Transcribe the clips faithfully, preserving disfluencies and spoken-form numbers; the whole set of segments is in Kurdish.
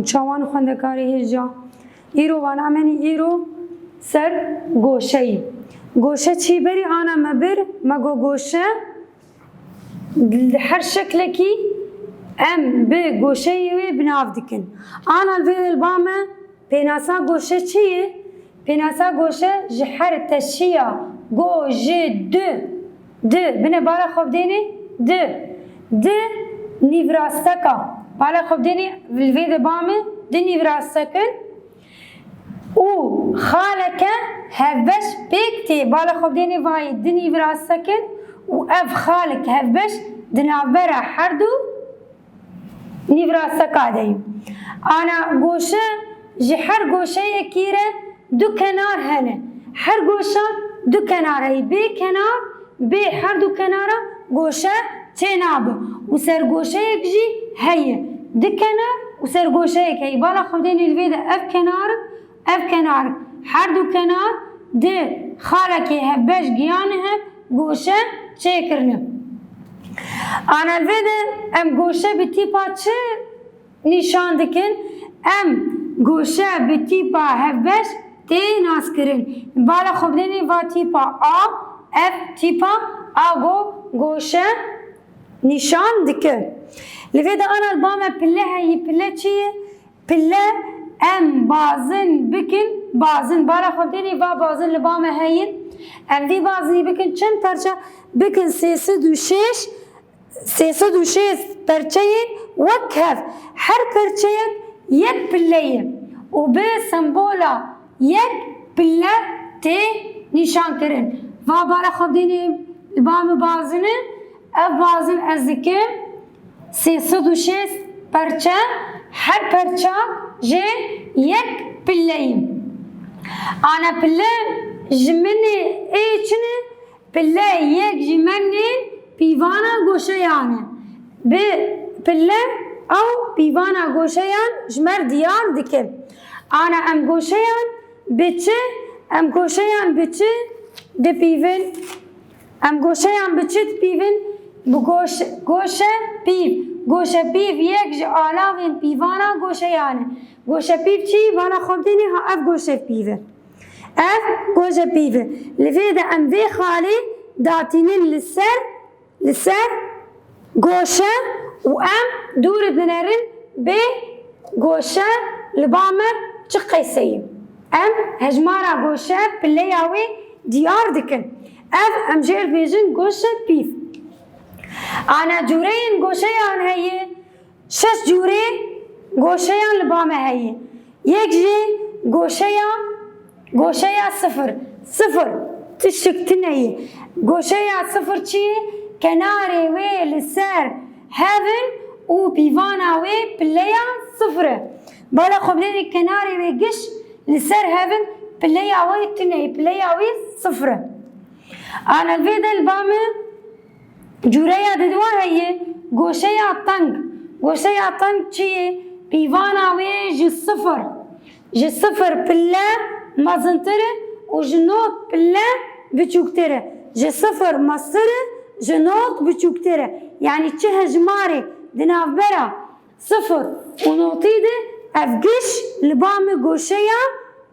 Çawan xwendekarê hêja. Îro wana me nî îro ser goşeyî. Goşe çî berî ana me bir, me go goşe li her şeklekî em bi goşeyê wê bi nav dikin. Ana li vê de li ba me pênasa goşe çi ye? Pênasa goşe ji her teşiya go, ji, di, di, bine bala xwe bidênê di, di nîvrasteka. Bala xwe bidênê li vê de ba me di nîvrastek in û xaleke hevbeş pêk tê. Bala xwe bidênê vayê di nîvrastek in û ev xalik hevbeş di navbera her du nîvrasteka de ye. Ana goşe, ji her goşeyekî re du kenar hene. Her goşa du kenar heye. Bê kenar, bê her du kenara goşe çênabe. Û sergoşeyek jî heye. Du kenar û sergoşeyek heye. Bala xwe dênê li vê de ev kenar, ev kenar, her du kenar di xalekê hevbeş giyane hev goşe çêkirine. Ana li vê de em goşe bi tîpa çi nîşan dikin? Em goşe bi tîpa hevbeş tê naskirin. Bala xwe bidênê va tîpa A, ev tîpa A go goşe nîşan dike. Li vê de ana li ba me pile heyî, pile çi ye? Pile em bazin bikin, bazin. Bala xwe bidênê va bazin li ba me heyin. Em vî bazinî bikin çend perçe? Bikin sê sed û şêş, sê sed û şêst perçeyên wek hev. Her perçeyek yek pile ye û bi sembola yek pile tê nîşankirin. Va bala xwe bidênê li ba me bazin e. Ev bazin ez dikim sê sed û şêst perçe, her perça jê yek pile ye. Ana pile ji min ê çi ne? Pile yek ji me nên pîvana goşeyan e. Bi pile ew pîvana goşeyan ji me re diyar dike. Ana em goşeyan bi çi? Em goşeyan bi çi dipîvin? Em goşeyan bi çi dipîvin? Bi goş-, goşe pîv. Goşe pîv yek ji alavên pîvana goşeyan e. Goşe pîv çi? Bala xwe bidênê ha ev goşe pîv e. Ev goşe pîv e. Li vê de em vê xalê datînin li ser, li ser goşe û em dûr dinerin bê goşe li ba me çi qeyseyî. Em hejmara goşe pileya wê diyar dikin. Ev em jê re dibêjin goşe pîv. Ana cûreyên goşeyan heye. Şeş cûrê goşeyan li ba me heye. Yek jî goşeya, goşeya sifir. Sifir. Tiştik tune ye. Goşeya sifir çi ye? Kenarê wê li ser hev in û pîvana wê pileya sifir e. Bala xwe bidênê kenarê wê giş li ser hev in, pileya wê tune ye, pileya wê sifir e. Ana li vê de li ba me Cûreya diduwa heye, goşeya teng. Goşeya teng çi ye? Pîvana wê ji sifir, ji sifir pile mezintir e û ji nod pile biçûktir e. Ji sifir mestir e, ji nod biçûktir e. Yanî çi hejmarê di navbera sifir û notî de ev giş li ba me goşeya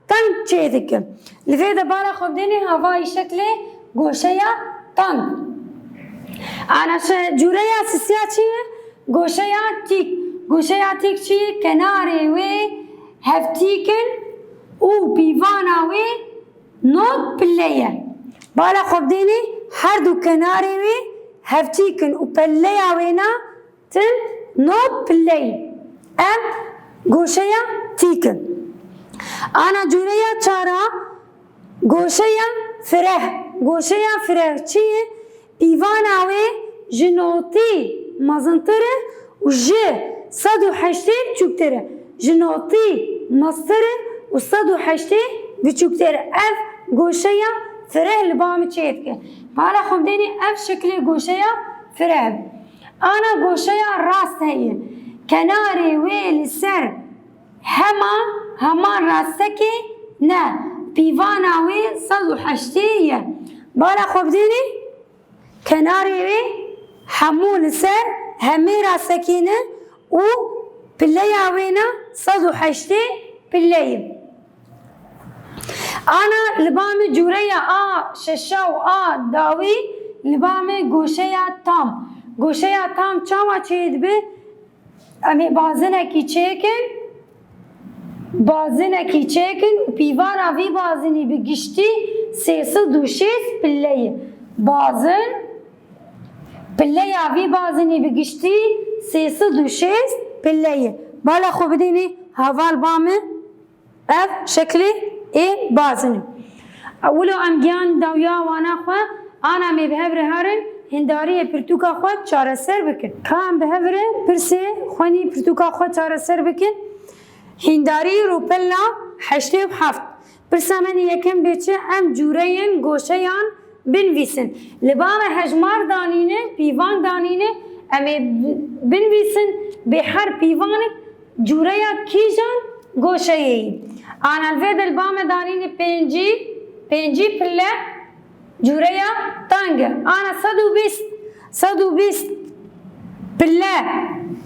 teng çêdike. Li vê de bala xwe bidênê havayî şeklê goşeya teng. Ana şe-, cûreya sisiya çi ye? Goşeya tîk. Goşeya tîk çi ye? Kenarê wê hevtîk in û pîvana wê nod pile ye. Bala xwe bidênê her du kenarê wê hevtîk in û peleya wêna Tim nod pileyî. Ev goşeya tîk in. Ana cûreya çara goşeya fireh. Goşeya fireh çi ye? Pîvana wê ji notî mezintir e û ji sed û heştê biçûktir e. Ji notî mestir e û sed û heştê biçûktir e. Ev goşeya fireh li ba min çêdike. Bala xwe bidênê ev şeklê goşeya fireh. Ana goşeya rast heye. Kenarê wê li ser hema heman rastekê ne. Pîvana wê sed û heştê ye. Bala xwe bidênê kenarê wê hemû li ser hemê rastekê ne û pileya wê ne Sed û heştê pille ye. Ana li ba min cûreya a şeşa û a dawî li ba min goşeya tam. Goşeya tam çawa çêdibe? Em ê bazinekî çêkin, bazinekî çêkin û pîvana vî bazinî bi giştî sê sed û şêst pille ye. Bazin, pilleya vî bazinî bi giştî sê sed û şêst pille ye. Bala xwe bidînî heval ba min. Ev şeklê ê bazinî. Wilo em giyan dawiya wana xwe, ana em ê bi hev re herin, hindariyê pirtûka xwe çareser bikin. Ka em bi hev re pirsê xwenî pirtûka xwe çareser bikin. Hindarî rûpela heştê û heft. Pirsa min yekem bê çi? Em cûreyên goşeyan binivîsin. Li ba me hejmar danîne, pîvan danîne, em ê bi-, binivîsin bê her pîvanek cûreya kîjan goşeyê yî. Ana li vê de li ba me danîne pêncî, pêncî pille cûreya tang e. Ana sed û bîst, sed û bîst pille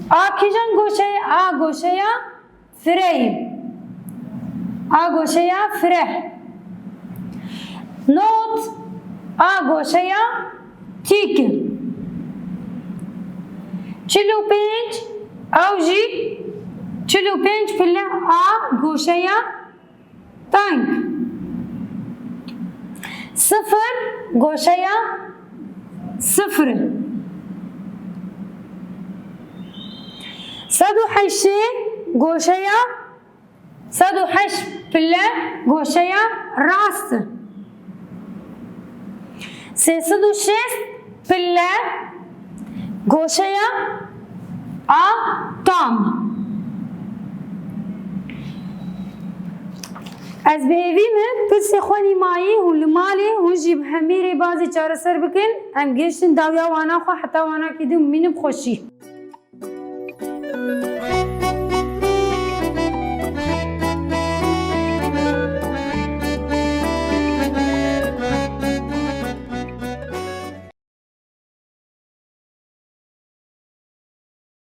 a kîjan goşeyê? A goşeya fireyî. A goşeya fire. Not a goşeya tîk. Çil û pênc, ew jî çil û pênc pille a goşeya tang. Sifir goşeya sifir. Sed û heştê goşeya, sed û heşt pille goşeya rast. Sê sed û şêst pille goşeya a tam. Ez bi hêvî me pirsê xwe nîmayî hûn li malê hûn jî bi hemî rêbazî çareser bikin. Em gihiştin dawiya wana xwe heta wanakî din bimînin bi xweşî.